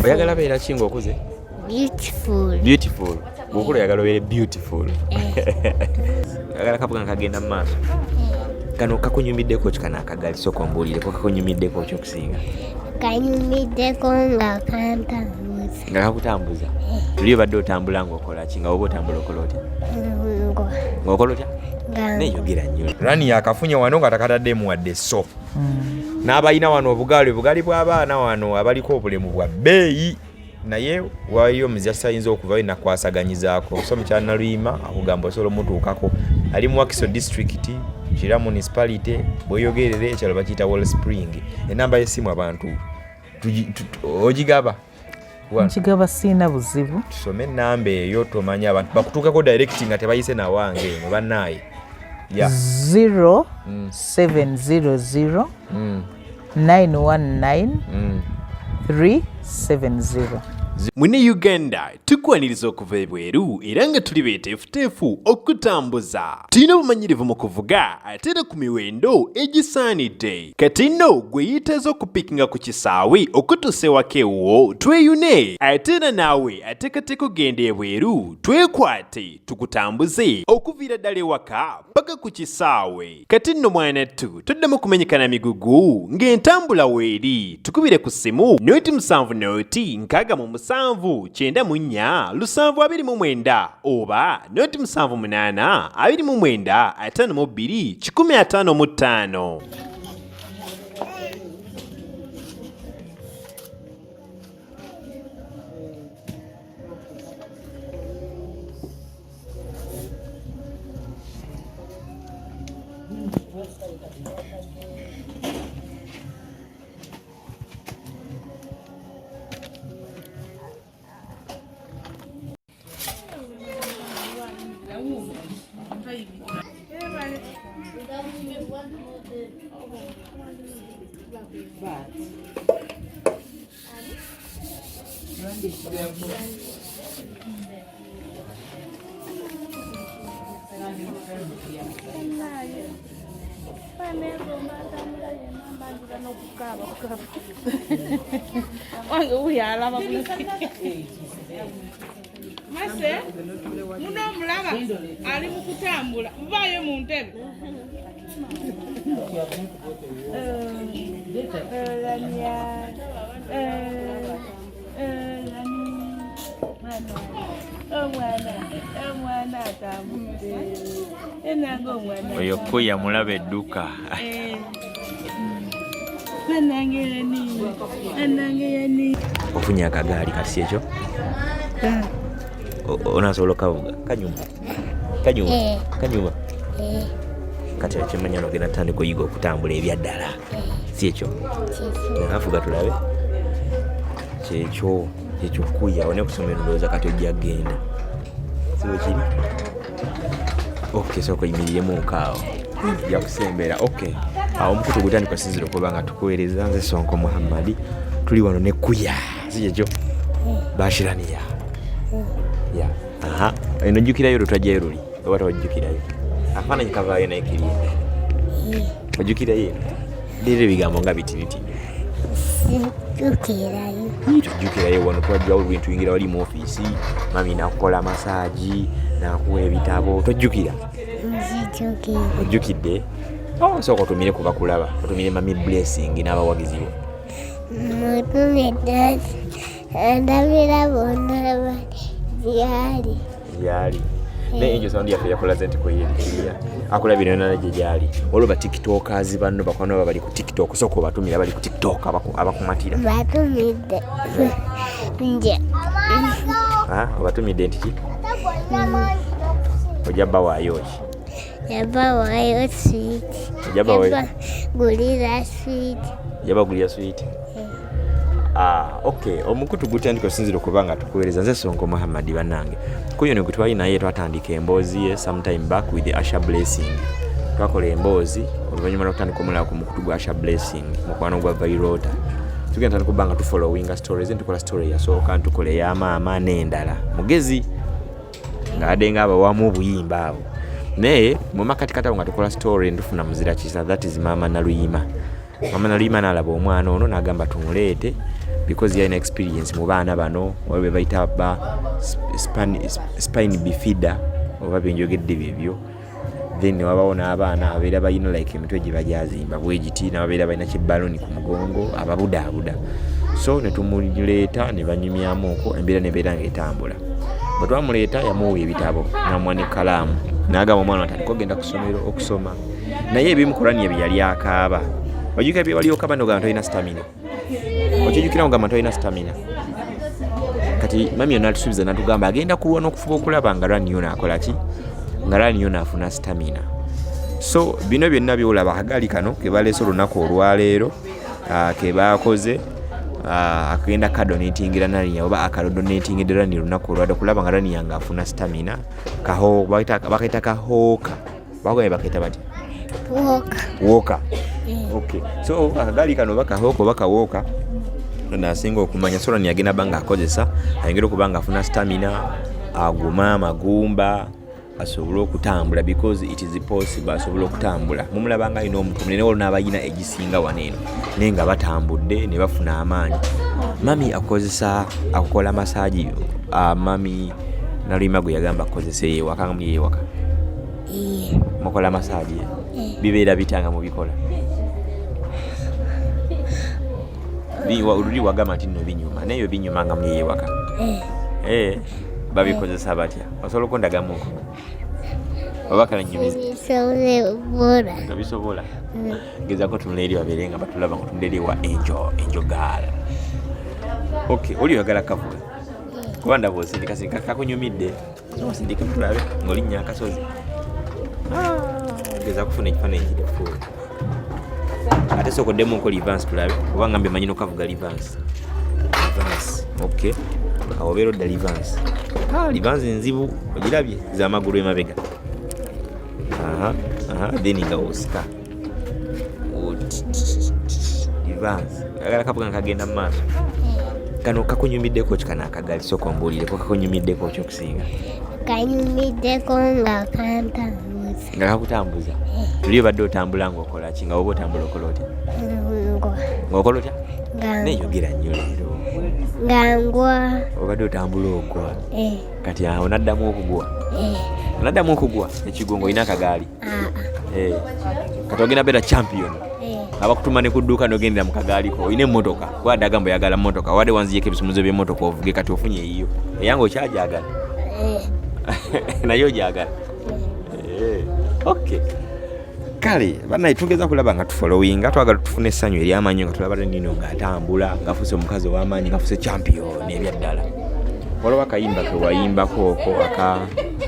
Oyagala beera ki ng'okuze? Beautiful. Beautiful. Bw'okula oyagala obeere beautiful. Oyagala kabuga nga kagenda mu maaso. Kano kakunyumiddeko ki kano akagali? Sooka ombuulireko kakunyumiddeko ki okusinga? Kanyumiddeko nga kantambuza. Nga kakutambuza. Luli obadde otambula ng'okola ki? Nga woba otambula okola otya? Ngwa. Ng'okola otya? Nga Neyogera nnyo. Rani yakafunye wano nga takataddemu wadde sso. N'abalina wano obugaali, obugaali bw'abaana wano abaliko obulemu bwa bbeeyi, naye waliyo omuzira ayinza okuvayo nakwasaganyizaako. So mukyala Naluyima akugamba osobola omutuukako, ali mu Wakiso district, Kira municipality, bweyogerere ekyalo bakiyita Wall Spring. Enamba y'essimu abantu ogigaba? Nkigaba, siina buzibu. Tusome enamba eyo, tomanya abantu bakutuukako direct nga tebayise nawange eno bannaaye ya 0700 919 370. Mune Uganda tukwaniriza okuva ebweru era nga tuli beeteefuteefu okutambuza. Tulina obumanyirivu mu kuvuga ate era ku miwendo egisaanidde. Kati nno gwe yeetaaza okupiikinga ku kisaawe okutuusa ewaka ewuwo tweyune, ate era naawe ateekateeka okugenda ebweru twekwate tukutambuze okuviira ddala ewaka paka ku kisaawe. Kati nno mwanattu toddamu kumenyeka na migugu ng'entambula weeri. Tukubire ku ssimu 07 0 67 94 729 oba 0 78 29 52 155. Wange wuyo alaba bulungi. Mase muno omulaba ali mu kutambula, muvaayo mu ntebe. Olamya, olami, omwana, omwana atambudde enanga omwana. Oyo kuya mulaba edduka. Banange yani, banange yani. Ofunye akagaali kati, si ekyo? Onasobola okavuga? Kanyuma, kanyuma? Eh. Kanyuma? Eh. Kati okimanya nogenda tutandika oyiga okutambula ebyaddala, si ekyo? Kyekyo. Afuga tulabe. Kyekyo, kyekyo kuya one kusomero. Ndowooza kati ojja kgenda, si bwe kiri? Ok, sooka oyimiriremu awo, ojja kusembera. Ok, awo omukutu gutandika osinzira okuba nga tukuweereza. Nze Sonko Muhammadi, tuli wano ne Kuya, si kyekyo? Bashiraniya ya aha eno ojjukirayo lwe twajjayo luli oba tewajjukirayo? Akafaananyi kavaayo naye kiri ojjukirayo eno leero ebigambo nga bitinitini. Sijjukirayo. Tujjukirayo wano twajjawo luli tuyingira wali mu ofiisi, mami nakukola massage, nakuwa ebitabo, tojjukira? Nzijukira. Ojjukidde? Oh, sooka otumire ku bakulaba, otumire mami Blessing n'abawagizi bo. Mutume dasi andabira bonna bali gyali. Gyali naye Angel Sound yaffe yakulaze nti kweyerikiriya akulabira yonna gye gyali. Waliwo ba TikTokers banno bakwano ba bali ku TikTok, sooka obatumira bali ku TikTok abakumatira. Batumidde nje. Ah, obatumidde nti ki? Ojja bawaayo ki? Yabawaayo sweet. Ojja bawayo? Gulira sweet. Ojja bagulira sweet. Ah, ok, omukutu gutandika osinzira okuba nga tukuweereza. Nze Sonko Muhammadi. Bannange, kuyo ne gwe twali naye twatandika emboozi ye sometime back with Asha Blessing. Twakola emboozi oluvannyuma lwokutandika omulala ku mukutu gwa Asha Blessing, mukwano gwa Vairota. Tugenda tandika okuba nga tufollowinga stories, ntukola story eyasooka, ntukola ey'amaama n'endala mugezi ng'adde nga abawamu obuyimba abo, naye mu makati awo nga tukola story ntufuna muzira kisa, that is Maama Naluyima. Mama Naluyima n'alaba omwana ono n'agamba tumuleete Because yalina experience mu baana bano, waliwo be bayita ba spine bifida oba byenjogedde byebyo. Then newabawo n'abaana abeera balina like emitwe gye bagyazimba bwegiti, nababeera balina kibaloni ku mugongo ababudaabuda. So netumuleeta ne banyumyamu okwo, embeera nebeera nga etambula. Bwe twamuleeta yamuwa ebitabo namuwa ne kalaamu, n'agamba omwana atandika ogenda ku ssomero okusoma. Naye ebimu Kurani bye yali akaaba, ojjukira bye wali okaaba nogamba tolina stamina? Okijjukira ogamba tolina stamina? Kati mami ono atusuubiza natugamba agenda kulwa n'okufuba okulaba nga rani yono akola ki, nga rani yono afuna stamina. So bino byonna byolaba akagali kano kebaleese olunaku olwaleero, kebakoze akagenda kadonatingira Rania oba akadonatingidde Rania olunaku olwaleero okulaba nga Rania nga afuna stamina. Kaho bakaita kahooka, bagambye bakaita batya? Woka. Woka. Okay, so akagali kano oba kahooka oba kawooka nasinga okumanya. So Rania agenda ba nga akozesa ayongere okuba nga afuna stamina, aguma amagumba asobole okutambula, because it is possible asobole okutambula. Mumulaba nga alina omutwe munene, waliwo n'abalina egisinga wano eno, naye nga batambudde ne bafuna amaanyi. Mami akozesa akukola masaagi. Mami Naluyima gwe yagamba akozesa eyewaka, nga muli eyewaka mukola masaagi? Bibeera bitya nga mubikola? Luli wagamba nti nno binyuma, naye binyuma nga muli eyewaka? Babikozesa batya? Osobola okundagamuko oba kale nyumiza? Bisobola. Nga bisobola. Gezako tunula eri babeere nga batulaba nga otunula eri wa angel, angel girl. Okay, oli oyagala kavuga kuba ndaba osindika sindika kakunyumidde. Osindike tulabe ng'olinnya akasozi. Geza kufuna ekifaananyi kirifu. Ate sooka oddemu nko reverse tulabe, oba ngambye manyi nokavuga reverse. Reverse, okay, awo obeera odda reverse. Reverse nzibu, ogirabye zamagulu emabega. Aha, aha, then nga osika reverse. Agala kavuga nga kagenda mu maaso. Kano kakunyumiddeko ki kano akagali? Sooka ombuulireko, kakunyumiddeko ki okusinga? Kanyumiddeko nga kantambuza. Nga kakutambuza. Luli obadde otambula ng'okola ki? Nga woba otambula okola otya? Ngwa. Ng'okola otya? Nga Neyogera nnyo leero. Nga ngwa. Obadde otambula ogwa? Eh. Kati awo onaddamu okugwa? Eh. Onaddamu okugwa ekigo ng'olina akagaali? Aa. Kati ogenda beera champion. Eh. Abakutuma ne ku dduuka n'ogendera mu kagaaliko. Olina emmotoka, wadde agamba oyagala mmotoka, wadde wanziyeko ebisumuzo by'emmotoka ovuge, kati ofunye eyiyo. Eyange okyagyagala? Eh. Naye ogyagala? Okay, kale bannaye tugeza kulaba nga tufollowinga, twagala tufune essanyu ery'amaanyi nga tulaba Renino ng'atambula, ng'afuuse omukazi ow'amaanyi, ng'afuuse champion ebyaddala. Waliwo akayimba ke wayimbako okwo aka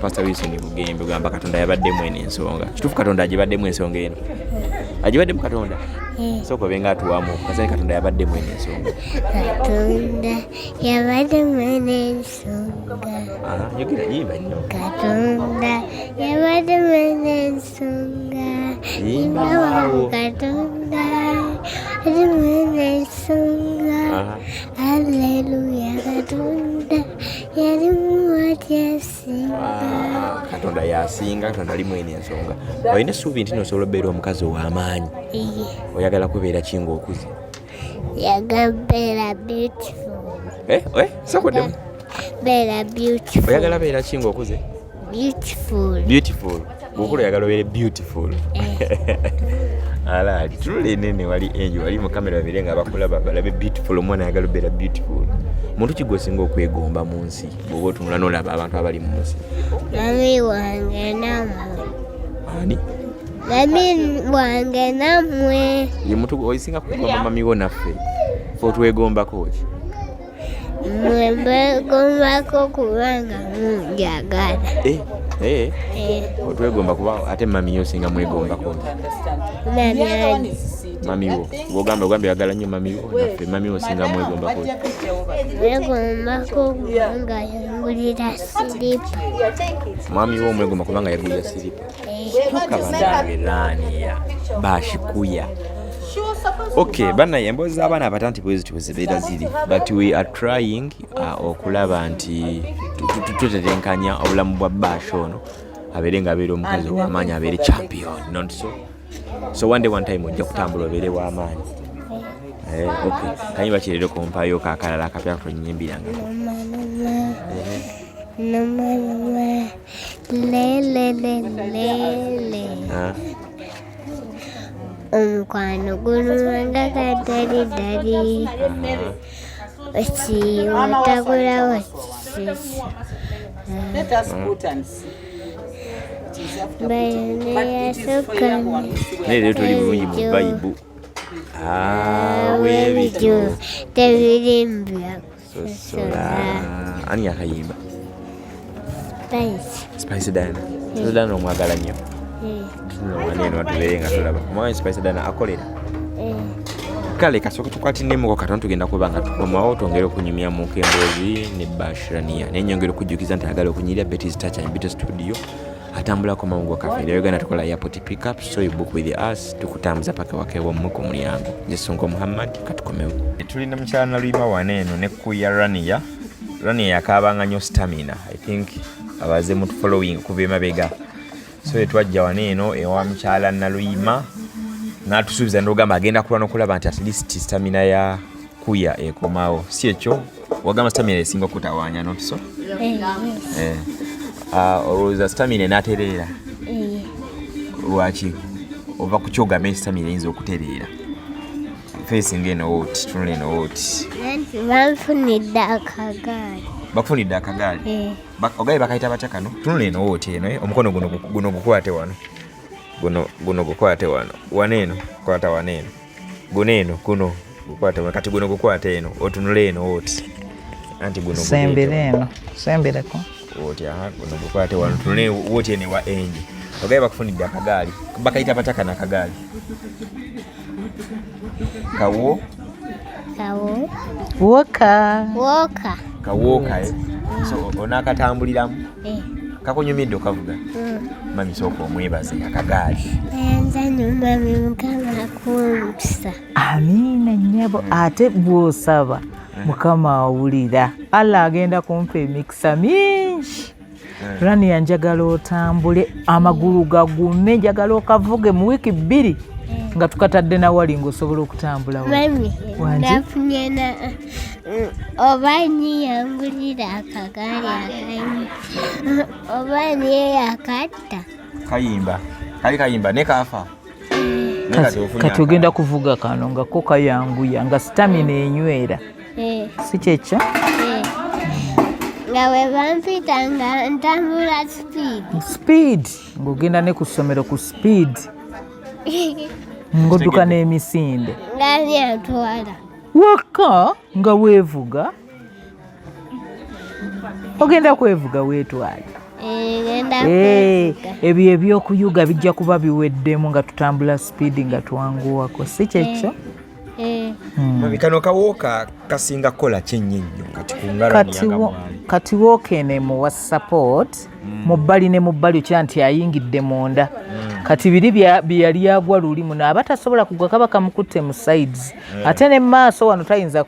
Pastor Wilson Bugembe, ogamba Katonda yabaddemu eno ensonga. Kituufu Katonda agibaddemu ensonga eno? Agibaddemu Katonda? Sooka obe nga atuwamu kasani Katonda yabaddemu eno ensonga. Katonda yabaddemu eno ensonga. Aha, yogera, yimba nnyo. Katonda yabaddemu eno ensonga. Yimba Yimba waawo. Katonda yabaddemu eno ensonga. Aha. Haleluya, Katonda yalimu atyasinga. Ah, Katonda yasinga, Katonda alimu eno ensonga. Olina essuubi nti nosobola obeera omukazi ow'amaanyi? Iye. Oyagala kubeera ki ng'okuze? Yagala beautiful. Eh, eh, sooka oddemu. Beera beautiful. Oyagala beera ki ng'okuze? Beautiful. Beautiful. Bw'okula oyagala obeere beautiful. Alaali tunula enene wali enjo wali mu kamera babeere nga bakulaba balabe beautiful. Omwana ayagala obeera beautiful. Muntu ki gw'osinga okwegomba mu nsi bw'oba otunula n'olaba abantu abali mu nsi? Mami wange nammwe. Ani? Mami wange nammwe. Ye muntu osinga kwegomba mami wo naffe. Fe otwegombako ki? Mmwe mbegombako kubanga munjagala. Eh, eh. Eh, Otwegomba kuba ate mami yo osinga mwegombako ki? Mami ani? Mami wo. Bw'ogamba ogambye oyagala nnyo mami wo naffe, mami wo osinga mwegombako ki? Mwegombako kubanga yangulira siripa. Mwami wo omwegomba kubanga yagulira siripa. Eh, Kyokka bannange Rania bashikuya. Okay, bannaye emboozi z'abaana abato nti bwe zityo bwe zibeera ziri, but we are trying okulaba nti tutetenkanya obulamu bwa Bash ono abeere nga abeera omukazi ow'amaanyi, abeere champion, not so. So one day, one time ojja kutambula obeere w'amaanyi. Eh, okay. Kayimba ki leero kumpayo kakalala akapya tonyimbiranga? Noma noma noma noma le le le le le. Ah, Omukwano guluma nga kadalidali. Okiwotagulawo kisisa. Let us put and see. It is after putting. Bayone But it is for yasooka young one who see where Naye leero tuli bulungi mu bayibu. Awebityo tebiri byakusosola. Ani yakayimba? Spice. Spice Diana. Spice Diana omwagala nnyo. Tunula wano eno tubeere nga tulaba. Omwami Spice Diana akolera. Kale kasooka tukwatinnemuko katono, tugenda kuba nga tukomawo twongere okunyumyamuko emboozi ne Bashrania. Naye nyongera okujjukiza nti ayagala okunyirira Betty's Touch and Beauty Studio atambulako mangu kaffe era Uganda tukola airport pickup, so you book with us, tukutambuza paka waka ewammwe ku mulyango. Nze Sonko Muhammad, katukomewo. Tulina mukyala Naluyima wano eno ne kuya Rania. Rania yakaabanga nnyo stamina, I think abaze mu following okuva emabega, so etwajja wano eno ewa mukyala Naluyima n'atusuubiza n'ogamba agenda kulwa n'okulaba nti at least stamina ya kuya ekomawo. Si ekyo wagamba stamina esinga okutawaanya notuso? Eh. Ah, olowooza stamina enaatereera? Lwaki ova ku kyogamba stamina eyinza okutereera? Feesinga eno wooti, tunula eno wooti. Anti banfunidde akagaali. Bakufunidde akagaali? Eh. Ogaye bakayita batya kano? Tunula eno wooti eno, eh? Omukono guno guno gukwate wano, guno guno gukwate wano, wano eno kwata wano eno, guno eno guno gukwate wano, kati guno gukwate eno, otunule eno wooti, anti guno guleete Sembera wano. eno, sembereko. Wooti, aha, guno gukwate wano, tunule wooti eno ewa enje. Ogaye bakufunidde akagaali, bakayita batya kano akagaali? Kawo? Kawo. Woka. Woka. Kawooka, eh? So onaakatambuliramu? Eh. Kakunyumidde okavuga? Mami, sooka omwebaze akagaali. Nayanza nnyo mami, Mukama akuwa omukisa. Amiina nnyabo, ate bw'osaba Mukama awulira. Allah agenda kumpa emikisa mingi. Rania, njagala otambule, amagulu gagume, njagala okavuge mu wiiki 2 nga tukatadde nawali ng'osobola okutambula wali. Mami, Wangi? nafunye na oba niyangulira akagaali akayi oba niye yakatta. Kayimba kali kayimba ne kafa. Naye kati ofunye Kati ogenda akagaali. kuvuga kano nga ko kayanguya, nga stamina enywera. Eh, Si kyekyo? Eh. Nga bwe bampita nga ntambula speed. Speed, ng'ogenda ne ku ssomero ku speed, ng'odduka n'emisinde. Nga lyantwala. Waka nga weevuga, ogenda kwevuga weetwale. Eh, ngenda Eh, kwevuga. Ebyo ebyokuyuga bijja kuba biweddemu nga tutambula speed, nga twanguwako, si kyekyo? Eh. Mami, kano kawooka kasinga kukola kyenyi nnyo kati ku ngalo. Kati wooka eno emuwa support mu bbali ne mu bbali, okira nti ayingidde munda. Kati biri bye yali agwa luli muno aba tasobola kugwa, kaba kamukutte mu sides, ate ne mu maaso wano tayinza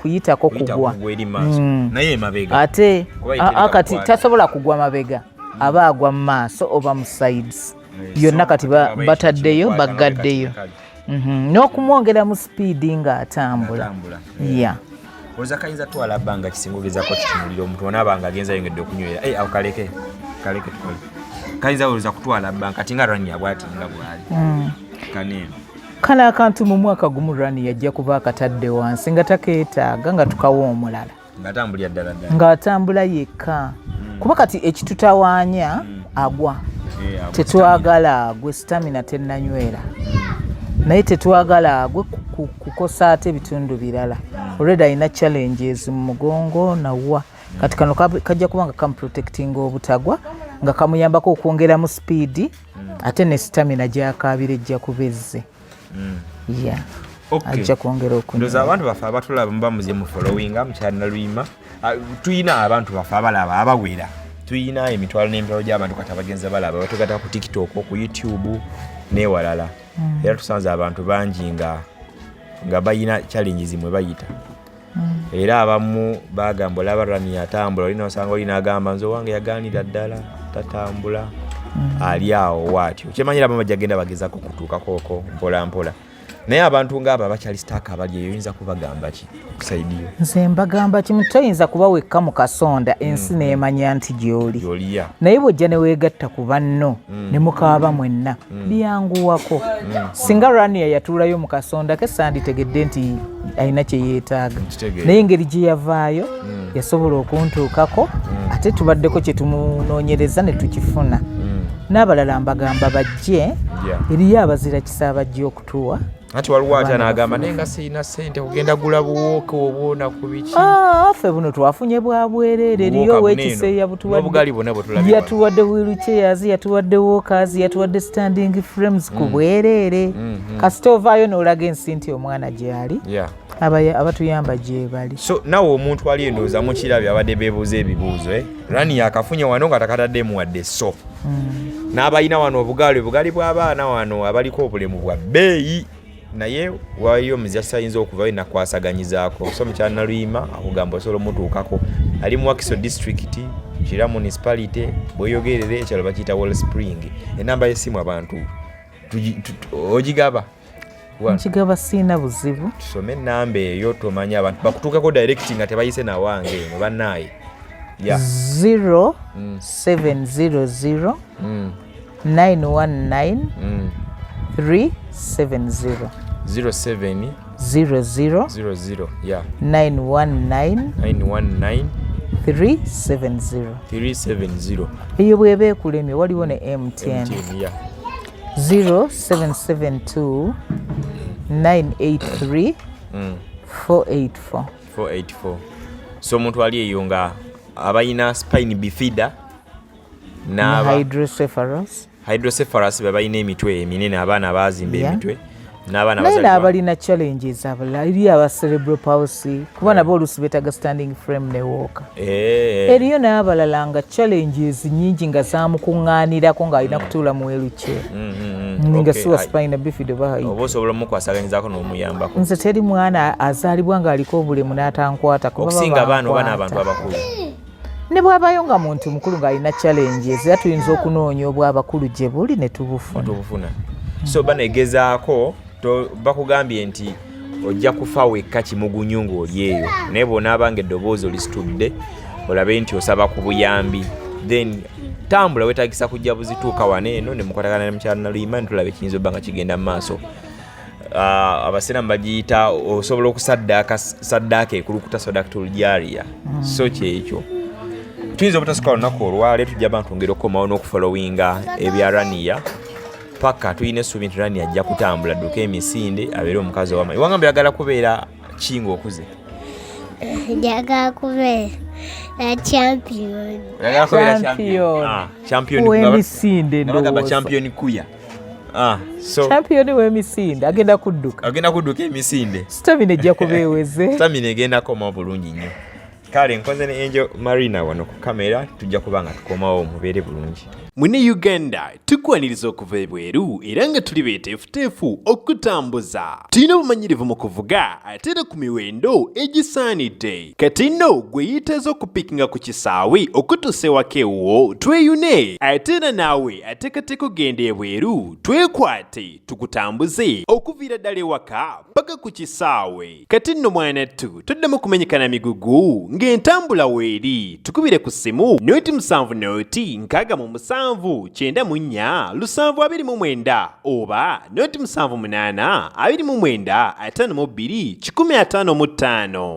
kuyitako kugwa. Eri maaso naye emabega Ate Kuba yitereka kati kukwata. tasobola kugwa mabega, aba agwa mu maaso oba mu sides yonna. So, Kati aba bataddeyo ekikwata baggaddeyo. kati. N'okumwongera mu sipiidi ng'atambula. Atambula. Ya. Olowooza kayinza twala bbanga kisinga ogezaako kitunulira omuntu onaaba nga agenza ayongedde okunywera? Eh, awo kaleke kaleke tukole. Kayinza olowooza kutwala bbanga kati nga Rania bwati nga bwali kaneeno? Kano akantu mu mwaka gumu Rani yajja kuba akatadde wansi nga takeetaaga, nga tukawa omulala. Ng'atambulira ddala ddala. Ng'atambula yekka, kuba kati ekitutawaanya agwa. Eh, agwa. Tetwagala agwe, stamina tennanywera, naye tetwagala agwe kukosa ate ebitundu birala. Already alina challenges mu mugongo nawa. Kati kano kajja kuba nga kamuprotectinga obutagwa, nga kamuyambako okwongeramu sipiidi, ate ne stamina gyakaabira ejja kuba ezze ya. Ajja kwongera Ndoza okunywera. Abantu baffe abatulaba muba muze mu followinga mukyala Naluyima. Ah, tuyina abantu baffe abalaba abawera, tuyina emitwalo n'emitwalo gy'abantu kati abagenza balaba batugata ku TikTok, ku YouTube n'ewalala. Era tusanze abantu bangi nga bayina challenges mwe bayita, era abamu bagamba olaba Rani atambula, olina osanga olina agamba nze owange yaganira ddala tatambula, ali awo waatyo. Kyemanyira abamu bajja genda bagezako kutuukako okwo mpola mpola. Naye abantu ngaabo abakyali sitaaka abali eyo, oyinza kubagamba ki kusaidiyo? Nze mbagamba kimu, toyinza kuba wekka mu kasonda ensi neemanya nti gy'oli. Gyoliya. Naye bw'ojja ne weegatta ku banno ne mukaaba mwenna, byanguwako. Singa Rania yatuulayo mu kasonda ke, sanditegedde nti alina kye yeetaaga. Nkitegeera. Naye engeri gye yavaayo, yasobola okuntuukako, ate tubaddeko kye tumunoonyereza ne tukifuna. N'abalala mbagamba bajje. Eriyo abazira kisa abajja okutuwa. Anti waliwo atya n'agamba, naye nga sirina ssente kugenda gula buwooka obwona ku biki. Ah, ffe buno twafunye bwa bwereere. Eriyo Buwooka ow'ekisa buneeno, eyabutuwadde. N'obugaali bwonna bwe tulabye wano. Yatuwadde wheelchairs, yatuwadde walkers, yatuwadde standing frames ku bwereere. Kasita ovaayo n'olaga ensi nti omwana gyali, abatuyamba gye bali. So nawe omuntu ali endowooza mukirabye, abadde beebuuza ebibuuzo, eh? Rani yakafunye wano nga takataddemu wadde so n'abalina wano obugaali, obugaali bw'abaana wano abaliko obulemu bwa bbeeyi, naye waliyo omuzira ayinza okuvayo nakwasaganyizaako. So mukyala Naluyima akugamba osobola omutuukako, ali mu Wakiso District, Kira Municipality, Bweyogerere, ekyalo bakiyita Wall Spring. Enamba y'essimu abantu ogigaba? Wano. Nkigaba, siina buzibu. Tusome enamba eyo, tomanya abantu bakutuukako direct nga tebayise nawange eno bannaaye ya. 0700 919 370. 07 00 00, ya. 919 919 370. 370. Eyo bw'eba ekulemye, waliwo ne MTN. MTN, ya. 0772 983 484. 484. So omuntu ali eyo nga abalina spine bifida n'aba hydrocephalus. Hydrocephalus, be balina emitwe eminene, abaana bazimba emitwe n'abaana Naye bazaalibwa- n'abalina challenges abalala, eri aba cerebral palsy, kuba nabo oluusi beetaga standing frame ne walker. Eriyo n'abalala nga challenges nyingi nga zamukuŋŋaanirako ng'alina kutuula mu wheelchair, nga siwa spina bifida oba Oba osobola omukwasaganyizaako n'omuyambako. Nze teri mwana azaalibwa ng'aliko obulemu n'atankwata, kuba Okusinga baba abaana oba n'abantu bankwata. abakulu? Ne bw'abayo nga muntu mukulu ng'alina challenges, era tuyinza okunoonya obwabakulu gye buli ne tubufuna. Tubufuna. So banegezaako bakugambye nti ojja kufa wekka kimugunyu ng'oli eyo, naye bw'onaaba nga eddoboozi olisitudde olabe nti osaba ku buyambi, then tambula, wetagisa kujja buzituuka wano eno ne mukwatagana ne mukyala Naluyima ne tulaba ekiyinza obba nga kigenda mu maaso. Ah, abasiraamu bagiyita osobola okusaddaaka saddaaka ekulukuta, sadakatul jariya. So kyekyo, tuyinza obutasuka lunaku olwaleero, tujja ba twongera okukomawo n'okufolowinga ebya Raniya paka tulina essuubi nti Raniya ajja kutambula dduka emisinde abeere omukazi owamaanyi. Wangamba oyagala kubeera ki ng'okuze? Njagala kubeera champion. Oyagala kubeera Champion. Ah, champion. W'emisinde. Nga bagamba Ndowooza. Champion kuya. Ah, so Champion w'emisinde, agenda kudduka. Agenda kudduka emisinde. Stamina ejja kuba eweze. Stamina egenda komawo bulungi nnyo. Kale nkoze ne Angel Marina wano ku kamera, tujja kuba nga tukomawo, mubeere bulungi. Mune Uganda, tukwaniriza okuva ebweru era nga tuli beeteefuteefu okutambuza. Tulina obumanyirivu mu kuvuga ate era ku miwendo egisaanidde. Kati nno gwe yeetaaza okupiikinga ku kisaawe okutuusa ewaka ewuwo, tweyune. Ate era naawe ateekateeka okugenda ebweru, twekwate tukutambuze okuviira ddala ewaka paka ku kisaawe. Kati nno mwanattu, toddamu kumenyekana migugu ng'entambula weeri. Tukubire ku ssimu 0 70 67 94 729 oba 0 78 29 52 155.